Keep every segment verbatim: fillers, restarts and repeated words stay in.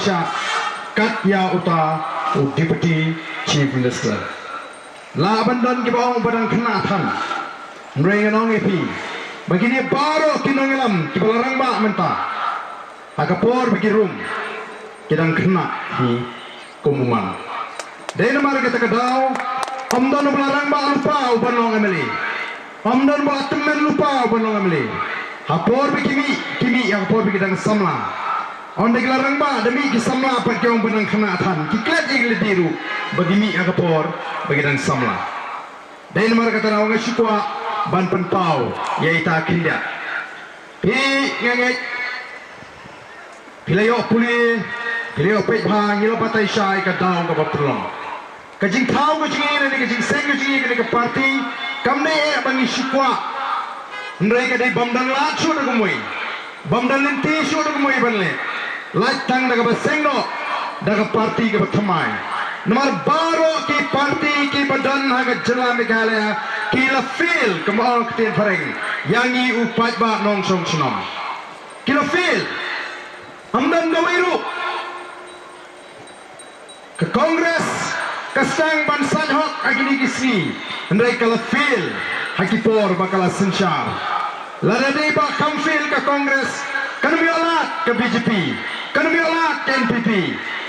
shah kat ïa uta u Deputy Chief Minister. Lah ban don kiba ong ba dang khynnah than. Hynrei ngan ong ïa phi ba kine baroh ki nongïalam kiba la rangbah mynta, ha ka por ba ki rung, ki dang khynnah hi kum u man. Dei namar kata ka daw, ym don uba la rangbah lypa u ban long M L A. Ym don ba la tymmen lypa u ban long M L A. Ha por ba ki mih, ki mih ha ka por ba ki dang samla. Ynda ki la rangbah da mih ki samla pat ki ong ba dang khynnah than, ki klet ïa ki lade ruh ba ki mih ha ka por ba ki dang samla. Dei namar kata nga shu kwah ban pynpaw ïa ita khyndiat. Phi, nga ngeit phi la ïoh pule, phi la ïoh peit bha, ngi la batai shai ka daw kaba pynlong. Ka jingthaw ka jingim ne ka jingseng ka jingim ne ka party kam dei eh ba ngi shu kwah. Hynrei ka dei bym don lad shuh da kumwei, bym don lynti shuh da kumwei ban leh. Lait tang da kaba seng noh, da ka party kaba thymmai. Namar baroh ki party kiba don ha ka jylla Meghalaya ki la fail, kumba ong ka ktien phareng, ïa ngi u paidbah nongshong shnong. Ki la fail. Ym don kawei ruh. Ka Congress ka sdang ban sait hok ha kine ki sngi, hynrei ka la fail ha ki por ba ka la synshar. Lada dei ba kam fail ka Congress, kan ym ïoh lad ka B J P, kan ym ïoh lad ka N P P,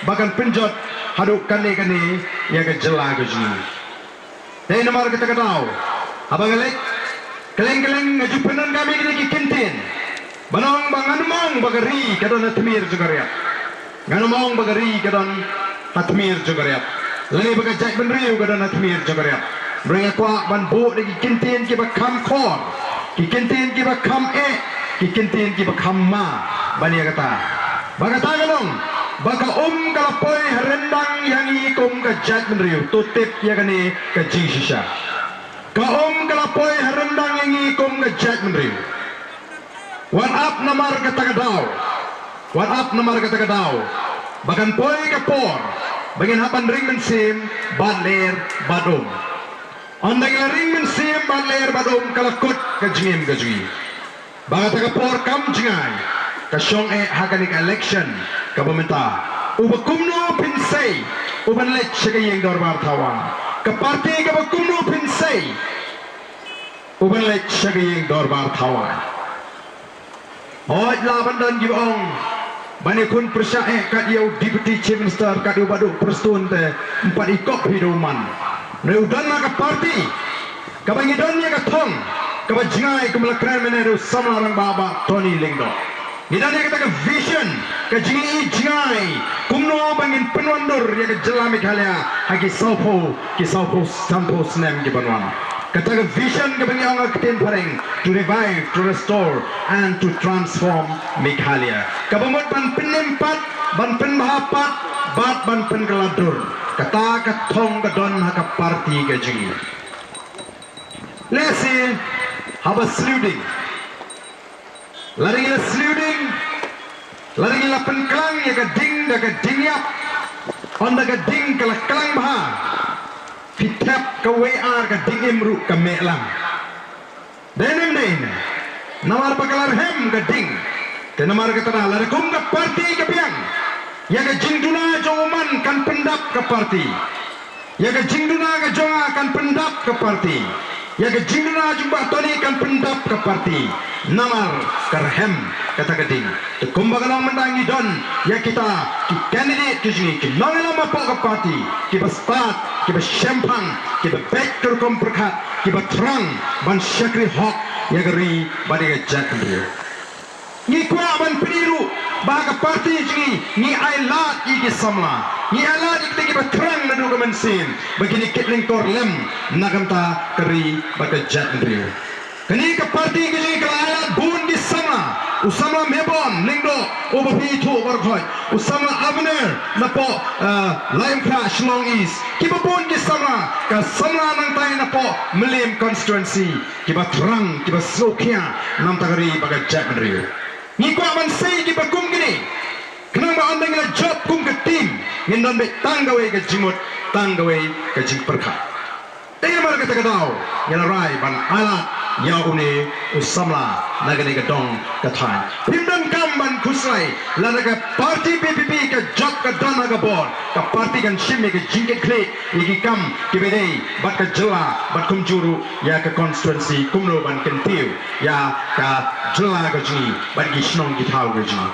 ba kan pynjot haduh kane kane ïa ka jylla ka jong ngi. Dei namar kata ka daw, haba nga leit kylleng kylleng nga ju pyndonkam ïa kine ki kyntien ban ong ba ngan ym ong ba ka ri ka don ha tmier jong ka riat. Ngan ym ong ba ka ri ka don ha tmier jong ka riat, lane ba ka jaitbynriew ka don ha tmier jong ka riat. Hynrei nga kwah ban buh da ki kyntien kiba kham khor, ki kyntien kiba kham eh, ki kyntien kiba kham ma ban ïa kata. Ba kata ka long ba ka um ka la poi ha ryndang ïa ngi kum ka jaitbynriew. To tip ïa kane ka jingshisha. Ka um ka la poi ha ryndang ïa ngi kum ka jaitbynriew. Wat ap namar kata ka daw. Wat ap namar kata ka daw ba kan poi ka por ba ngin hap ban ring mynsiem bad ler bad um. Ynda ngi la ring mynsiem bad ler bad um, ka la kut ka jingim ka jong ngi. Ba kata ka por kam jngai, ka shong eh ha kane ka election kaba mynta. Uba kumno phin sei u ban leit sha ka ïing dorbar thaw aiñ? Ka party kaba kumno phin sei u ban leit sha ka ïing dorbar thaw aiñ? Hooid, lah ban don kiba ong ban ïakhun pyrshah eh kat ïa u Deputy Chief Minister, kat ïa u Bah Duh Prestone te ym pat i kop hi da u man. Hynrei u don ha ka party kaba ngi don ïa ka thong kaba jngai, kumba la kren mynne da u samla rangbah Bah Tony Lyngdoh. Ngi don ïa kata ka vision, ka jingïohi jngai kumno ba ngin pynwandur ïa ka jylla Meghalaya ha ki sawphew, ki sawphew sanphew snem ki ban wan. Kata ka vision kaba ngi ong ha ka ktien phareng, to revive, to restore and to transform Meghalaya. Kaba mut ban pynim pat, ban pynbha pat bad ban pynkylla dur. Kata ka thong ka don ha ka party ka jong ngi. Lehse haba sliewding, lada ngi la sliewding, lada ngi la pynklang ïa ka ding da ka ding ïap, ynda ka ding ka la klang bha, phi thep kawei ar ka ding im ruh ka meh lang. Dei ne ym dei ne? Namar ba ka la rhem ka ding. Te namar kata lada kum ka party ka biang, ïa ka jingduna jong u man kan pyndap ka party. Ïa ka jingduna ka jong nga kan pyndap ka party. Ïa ka jingduna jong Bah Tony kan pyndap ka party. Namar ka rhem kata ka ding. Te kumba ka long mynta ngi don ïa kita ki candidate ki jong ngi, ki nongïalam hapoh ka party, kiba stad, kiba shemphang, kiba beit ka rukom pyrkhat, kiba thrang ban shakri hok ïa ka ri bad ïa ka jaitbynriew. Ngi kwah ban pyni ruh ba ha ka party jong ngi ngi ailad ïa ki samla, ngi ailad ïa kita kiba thrang naduh ka mynsiem ba kin ïa kit lyngkor lem na ka bynta ka ri bad ka jaitbynriew. Kane ka party ka jong ngi ka la ailad bun ki samla, u samla Mebon Lyngdoh uba phi ithuh baroh khoit, u samla Abner napoh, eh, Laitumkhrah Shillong East, kiba bun ki samla, ka samla nangtai napoh Mylliem constituency, kiba thrang, kiba sngewkhia na ka bynta ka ri bad ka jaitbynriew. Ngi kwah ban sei kiba kum kine, khnang ba ynda ngi la jop kum ka team, ngin don beit tang kawei ka jingmut, tang kawei ka jingpyrkhat. Te namar kata ka daw ngi la rai ban ailad ïa une u samla na kane ka dong ka thaiñ. Phim don kam ban khuslai, lada ka party VPP ka jop ka don ha ka bor, ka party kan shim ïa ka jingkitkhlieh ïa ki kam kiba dei bad ka jylla bad kumjuh ruh ïa ka constituency kumno ban kyntiew ïa ka jylla ka jong ngi bad ki shnong ki thaw ka jong ngi.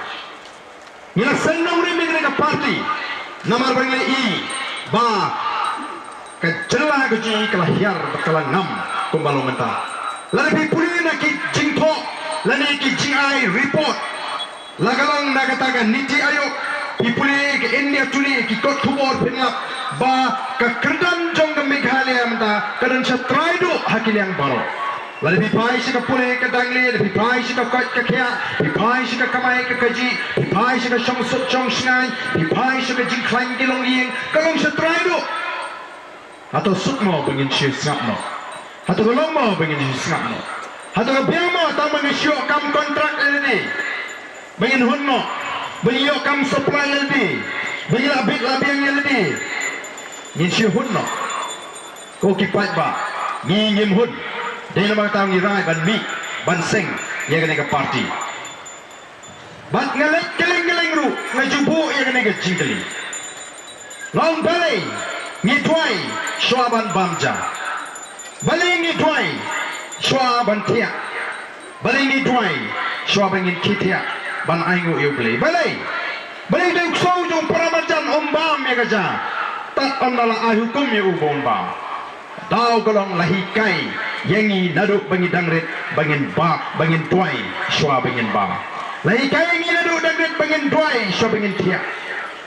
Ngi la seng nongrim ïa kane ka party namar ba ngi la ïohi ba ka jylla ka jong ngi ka la hiar bad ka la ngam kumba long mynta. Lada phi pule na ki jingthoh lane ki jingai report, la ka long na kata ka NITI Aayog, phi pule ka India Today, ki kot khubor, phin lap ba ka kyrdan jong ka Meghalaya mynta ka don sha trai duh ha ki liang baroh. Lada phi phai sha ka pule ka dangle, lada phi phai sha ka koit ka khiah, phi phai sha ka kamai ka kajih, phi phai sha ka shongsuk shongshngaiñ, phi phai sha ka jingkhlaiñ ki longïing, ka long sha trai duh. Hato suk mo ba ngin shu sngap noh? Hato ka long mo ba ngin shu sngap noh? Hato ka biang mo tang ba ngin shu ïoh kam kontrak ïa lade, ba ngin hun noh, ba ngin ïoh kam supply ïa lade, ba ngin la bit la biang ïa lade? Ngin shu hun noh? Ko ki paidbah, ngi ngim hun. Dei namar kata ngi rai ban mih ban seng ïa kane ka party. Bad nga leit kylleng kylleng ruh nga ju buh ïa kane ka jingkylli. Long balei ngi duwai shuwa ban bam ja? Balei ngi duwai shuwa ban thiah? Balei ngi duwai shuwa ba ngin khie thiah ban ainguh ïa U Blei? Balei? Balei dei u ksew jong u para marjan um bam ïa ka ja tad ynda la ai hukum ïa u ba un bam? Daw ka long la hikai ïa ngi naduh ba ngi dang rit ba ngin ba, ba ngin duwai shuwa ba ngin bam. La hikai ïa ngi naduh dang rit ba ngin duwai shuwa ba ngin thiah.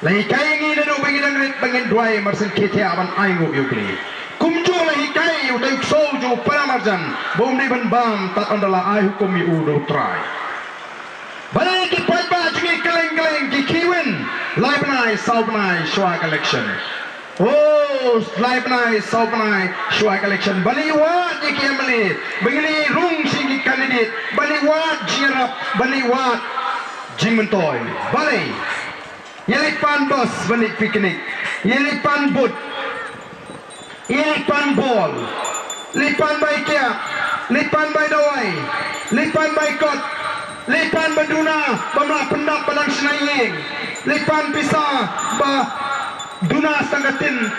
La hikai ïa ngi naduh ba ngi dang rit ba ngin duwai marshen khie thiah ban ainguh ïa U Blei. Kumjuh la hikai ïa utai u ksew jong u para marjan ba um dei ban bam tad ynda la ai hukum ïa u da U Trai. Balei ki paidbah jong ngi kylleng kylleng ki khie win lai bnai saw bnai shuwa ka election? Oh, lai bnai saw bnai shuwa ka election, balei wad ïa ki MLA, balei rung sha ki candidate, balei wad jingïarap, balei wad jingmyntoi? Balei? Ïaleh pan bus ban leit picnic, ïaleh pan bud, ïaleh pan bol, leh pan bai kiak, leh pan bai dawai, leh pan bai kot, leh pan ba duna bym lah pyndap ba dang shna ïing, leh pan pisa ba duna stang ka tin.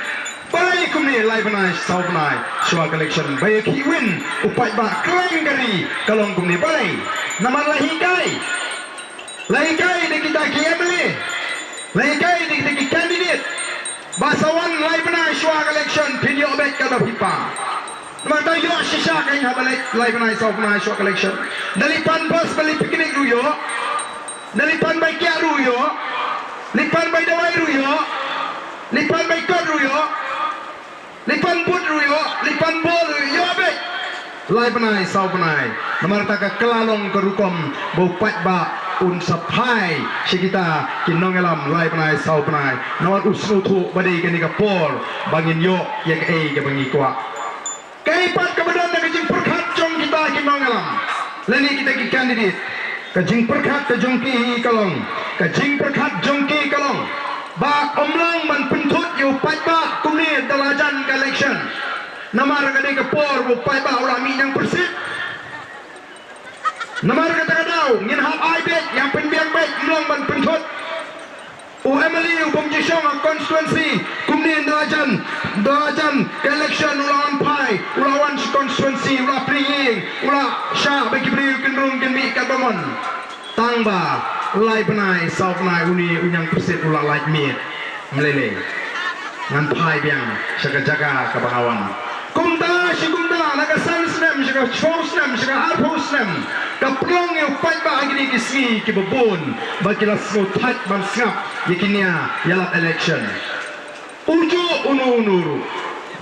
Balei kumne lai bnai saw bnai shuwa ka election ba ïa khie win u paidbah khlem ka ri ka long kumne? Balei? Namar la hikai. La hikai da kita ki MLA, la hikai da kita ki candidate ba sa wan lai bnai shuwa ka election phin ïoh beit ka da phi pa. Namar ta ïoh shisha ka ïa ba leh lai bnai saw bnai shuwa ka election. Da leh pan bus ba leh picnic ruh ïoh, da leh pan bai kiak ruh ïoh, leh pan bai dawai ruh ïoh, leh pan bai kot ruh ïoh. Leh pan bud ruh ïoh, leh pan bol ruh ïoh beit. Lai bnai saw bnai. Namar ta ka kylla long ka rukom ba u paidbah un sa phai sha kita ki nongïalam lai bnai saw bnai. Namar u sngewthuh ba dei kane ka por ba ngin ïoh ïa kaei kaba ngi kwah. Kaei pat kaba don na ka jingpyrkhat jong kita ki nongïalam lane kita ki candidate, ka jingpyrkhat ka jong ki ka long, ka jingpyrkhat jong ki ka long ba ym long ban pynthut ïa u paidbah kumne da la jan ka election. Namar ka dei ka por ba u paidbah u la mih ñiangpyrshit. Namar kata ka daw ngin hap ai beit, ngin pynbiang beit, ym long ban pynthut. U MLA u bym ju shong ha constituency kumne da la jan, da la jan ka election u la wan phai, u la wan sha constituency, u la plie ïing, u la shah ba ki briew kin rung kin mih katba mon. Tang ba lai bnai saw bnai une u ñiangpyrshit u la lait miet. Ym lei lei. Ngan phai biang sha ka jaka kaba nga wan. Kumta shi kumta, na ka san snem sha ka shiphew snem sha ka arphew snem, ka pynlong ïa u paidbah ha kine ki sngi kiba bun ba ki la sngewthait ban sngap ïa ki nia ïalap election. Ujuh uno uno ruh,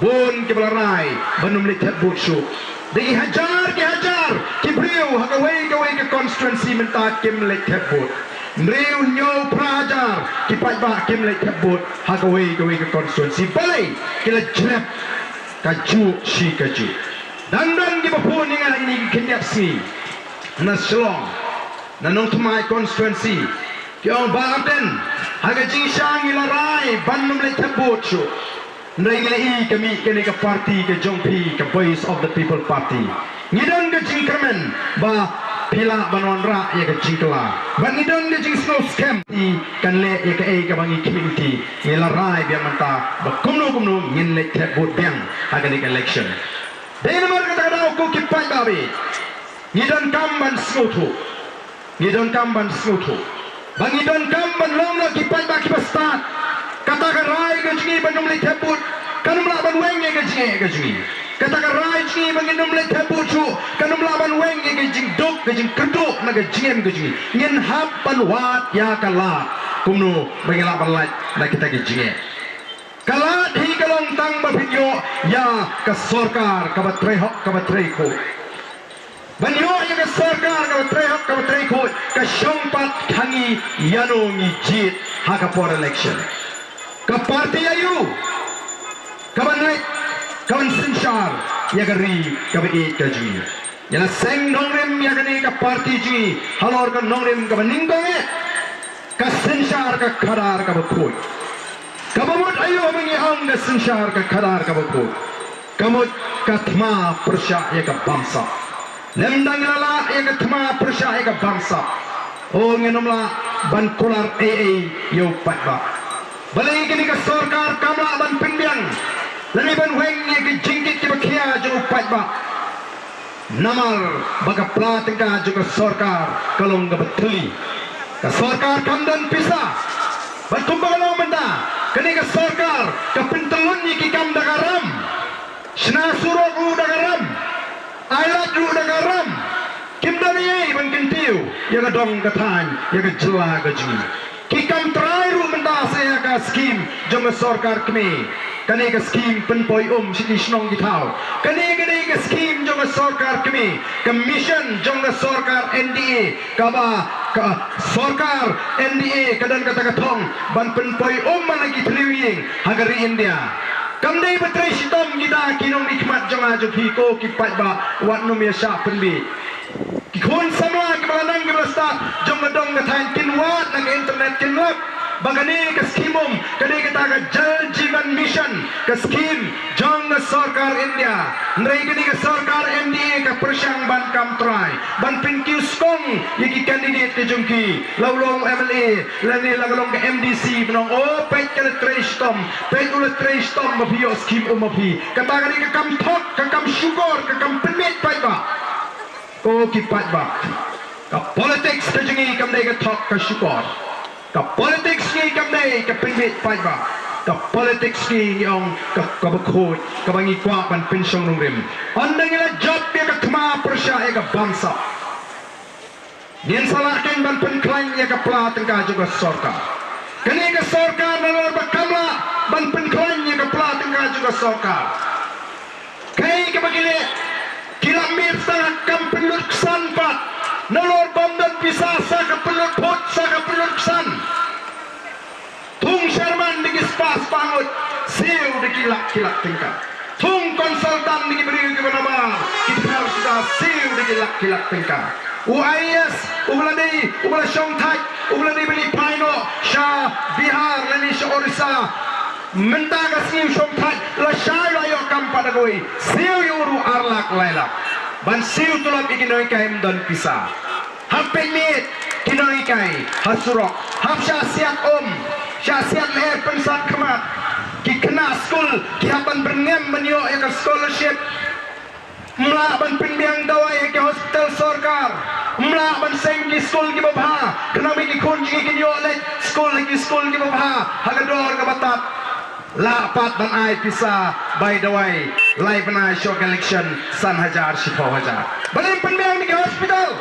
bun kiba la rai ban ym leit thep vote shuh. Da ki hajar ki hajar ki briew ha kawei kawei ka constituency mynta kim leit thep vote. Hynriew hynñiew phra hajar ki paidbah kim leit thep vote ha kawei kawei ka constituency. Balei? Ki la jrep kajuh shi kajuh. Dang don kiba phone ïa nga ha kine ki khyndiat sngi na Shillong, na Nongthymmai constituency. Ki ong, Bah Ardent, ha ka jingshisha ngi la rai ban ym leit thep vote shuh. Hynrei ngi la ïohi ka mih kane ka party ka jong phi, ka Voice of the People Party. Ngi don ka jingkyrmen ba Phi lah ban wanrah ïa ka jingkylla. Bad ngi don ka jingsngew skhem. Te kan leh ïa kaei kaba ngi khmih. Te ngi la rai biang mynta ba kumno kumno ngin leit thep vote biang ha kane ka election. Dei namar kata ka daw ko ki paidbah, ngi donkam ban sngewthuh. Ngi donkam ban sngewthuh. Ba ngi donkam ban long noh ki paidbah kiba stad. Kata ka rai ka jong ngi ban ym leit thep vote kan ym lah ban weng ïa ka jingeh ka jong ngi. Kata ka rai jong ngi ba ngin ym leit thep vote shuh kan ym lah ban weng ïa ka jingduk, ka jingkyrduh na ka jingim ka jong ngi. Ngin hap ban wad ïa ka lad. Kumno ba ngin lah ban lait na kita ki jingeh. Ka lad hi ka long tang ba phin ïoh ïa ka sorkar kaba trei hok kaba trei khuid. Ban ïoh ïa ka sorkar kaba trei hok kaba trei khuid, ka shong pat ha ngi ïano ngi jied ha ka por election. Ka party aïu kaban leit kaban synshar ïa ka ri kaba ïeit ka jong ngi. Ngi la seng nongrim ïa kane ka party jong ngi halor ka nongrim kaba nyngkong eh. Ka synshar ka khadar kaba khuid. Kaba mut aïu ba ngi ong ka synshar ka khadar kaba khuid? Ka mut ka thma pyrshah ïa ka bamsap. Lymda ngi la lah ïa ka thma pyrshah ïa ka bamsap, o ngin ym lah ban kular ei ei ïa u paidbah. Balei kane ka sorkar kam lah ban pynbiang lane ban weng ïa ki jingkit kiba khia jong u paidbah? Namar ba ka pla tyngka jong ka sorkar ka long kaba thylli. Ka sorkar kam don pisa. Bad kumba ka long mynta, kane ka sorkar ka pyntyllun ïa ki kam da ka ram. Shna surok ruh da ka ram. Ai lad ruh da ka ram. Kim don ei ei ban kyntiew ïa ka dong ka thaiñ, ïa ka jylla ka jong ngi. Ki kam trai ruh mynta sa ïa ka skim jong ka sorkar kmie. Kane ka skim pynpoi um sha ki shnong ki thaw. Kane, kane ka skim jong ka sorkar kmie, ka mission jong ka sorkar N D A, kaba ka sorkar N D A ka don kata ka thong ban pynpoi um man la ki thliew ïing ha ka ri India. Kam dei ba trei shitom kita ki nongmihkhmat jong nga jong phi ko ki paidbah, wat nym ïa shah pynbiej. Ki khun samla kiba la nang kiba la stad jong ka dong ka thaiñ kin wad na ka internet kin lap ba kane ka skim um, kane kata ka Jal Jeevan Mission, ka skim jong ka sorkar India. Hynrei kane ka sorkar N D A ka pyrshang ban kam trai, ban pynkiew skong ïa ki candidate ka jong ki, la u long M L A lane la ka long ka M D C, ban ong, o peit ka la trei shitom, peit u la trei shitom ba phi ïoh skim um ma phi. Kata kane ka kam thok, ka kam shukor, ka kam pynmiet paidbah. Ko ki paidbah, ka politics ka jong ngi kam dei ka thok ka shukor. Ka politics ngi kam dei ka pynbiej paidbah. Ka politics ngi, ngi ong ka, kaba khuid, kaba ngi kwah ban pynshong nongrim. Ynda ngi la jop ïa ka thma pyrshah ïa ka bamsap, ngin sa lah kein ban pynkhlaiñ ïa ka pla tyngka jong ka sorkar. Kane ka sorkar nalor ba kam lah ban pynkhlaiñ ïa ka pla tyngka jong ka sorkar. Kaei kaba ki leh, ki la mih tang ha ka kam pynlut ksan pat. Nalor bym don pisa sa ka pynlut phut, sa ka pynlut ksan. Thung Sherman da ki spah spah ngut, siew da ki lak ki lak tyngka. Thung consultant da ki briew kiba nabar, ki pher suda, siew da ki lak ki lak tyngka. U I A S uba la dei, uba la shongthait, uba la dei ban ïa phai noh sha Bihar lane sha Orissa, mynta ka sngi u shongthait la shai la ïoh kam pat da kawei, siew ïa u ruh ar lak lai lak. Ban siew tulop ïa ki nonghikai ym don pisa. Hap peit miet ki nonghikai ha surok, hap shah siat um, shah siat lyer pynsat khmat. Ki khynnah skul ki hap ban byrngem ban ïoh ïa ka scholarship. Ym lah ban pynbiang dawai ha ki hospital sorkar. Ym lah ban seng ki skul kiba bha, khnang ba ki khun jong ngi kin ïoh leit skul ha ki skul kiba bha ha ka dor kaba tad. Lah pat ban ai pisa bai dawai lai bnai shuwa ka election, san hajar shiphew hajar. Balei ym pynbiang na ki hospital?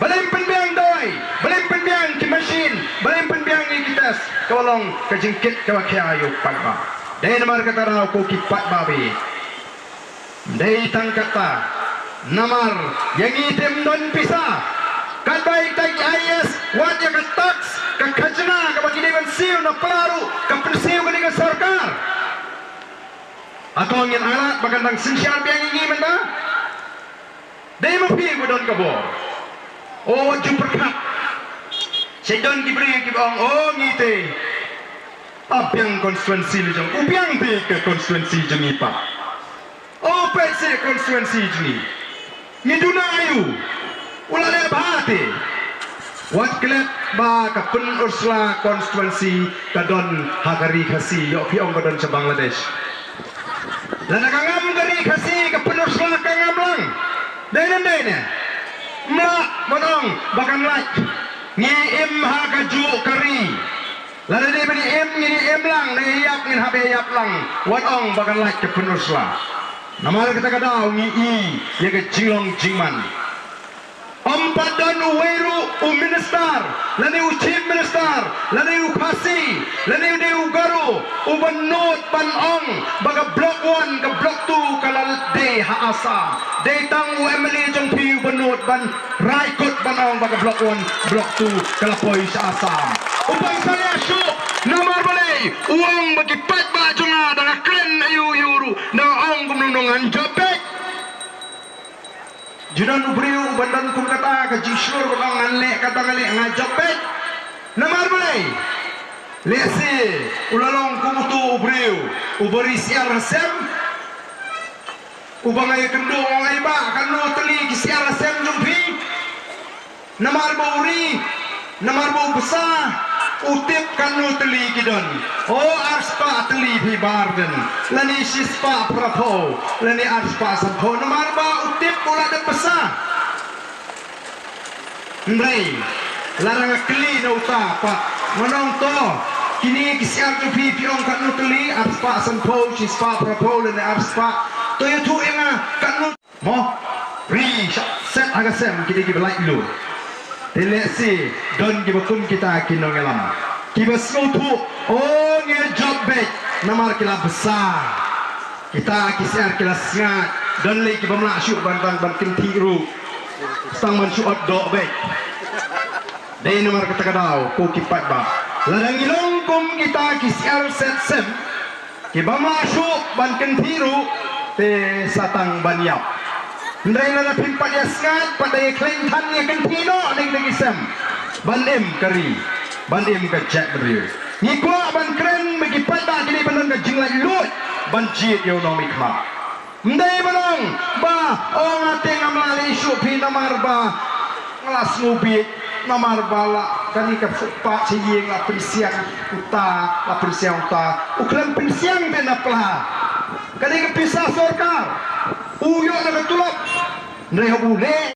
Balei ym pynbiang dawai? Balei ym pynbiang ki machine? Balei ym pynbiang ïa ki test? Kaba long ka jingkit kaba khia ïa u paidbah. Dei namar kata daw ko ki paidbah ba ïeit. Dei tang kata, namar ïa ngi te ym don pisa. Katba ïa kita ki I A S, wat ïa ka tax, ka khajna kaba ki dei ban siew na pla ruh ka pynsiew kane ka sorkar. Hato ngin ailad ba kan dang synshar biang ïa ngi mynta? Dei ma phi ba don ka bor. O wat ju pyrkhat. Sa don ki briew kiba ong, o ngi te, a biang constituency la jong, u biang te ka constituency jong ngi pat. O peit seh constituency jong ngi. Ngi duna aïu? U la Wat klet ba ka Pynursla constituency ka don ha ka ri Khasi, ïoh phi ong ka don sha Bangladesh. Lada ka ngam ka ri Khasi ka Pynursla ka ngam lang. Dei ne em dei ne? Mla ban ong ba kan lait. Ngi im ha kajuh ka ri. Lada dei ban im ngin im lang, dei ïap ngin hap ïap lang. Wat ong ba kan lait ka Pynursla. Namar kata ka daw ngi i ïa ka jinglong jingman. Ym pat don uwei ruh u minister, lane u chief minister, lane u Khasi, lane u dei u Garo, u ban nud ban ong ba ka block one, ka block two ka la dei ha Assam. Dei tang u M L A jong phi u ban nud ban rai kut ban ong ba ka block one, block two ka la poi sha Assam. U ban salia shuh, namar balei? U ong ba ki paidbah jong nga da nga kren aïu aïu ruh, da nga ong kumno kumno ngan jop beit. Ju don u briew u ban don kum kata ka jingshlur ban ong ngan leh kata ngan leh, nga jop beit. Namar balei? Lehse u la long kum uto u briew uba ri syiar ha sem, uba nga ïakynduh ong ai bah, katno tylli ki syiar ha sem jong phi? Namar ba u ri, namar ba u bsa, u tip katno tylli ki don. O, arspah tylli phi Bah Ardent, lane shispah phraphew, lane arspah sanphew. Namar ba u tip u la dep bsa. Hynrei lada nga kylli na uta pat, ngan ong to, kine ki syiar jong phi, phi ong katno tylli, arspah sanphew, shispah phraphew, lane arspah. To ïathuh ïa nga katno. Mo, ri sha set ha ka sem ki dei kiba laitluid. Te lehse don kiba kum kita ki nongïalam kiba sngewthuh, o, ngi jop beit namar ki la bsa. Kita ki syiar ki la sngaid, don lei kiba mlah shuh ban tang ban kynthih ruh. Tang ban shu ot doh beit. Dei namar kata ka daw ko ki paidbah, lada ngi long kum kita ki syiar set sem, kiba mlah shuh ban kynthih ruh, te sa tang ban ïap. Hynrei lada phim pat ïa sngaid, pat da ïa khlem than ïa kynthih noh na ki sem ban im ka ri, ban im ka jaitbynriew. Ngi kwah ban kren ba ki paidbah ki dei ban don ka jinglaitluid ban jied ïa u nongmihkhmat. Ym dei ban ong ba, o, nga te ngam lah leh shuh phi namar ba nga la sngewbit, namar ba la kane ka footpath sha ïing la pynsiang uta, la pynsiang uta. U khlem pynsiang te na pla. Kane ka pisa sorkar. U ïoh na ka tulop. Hynrei haba u leh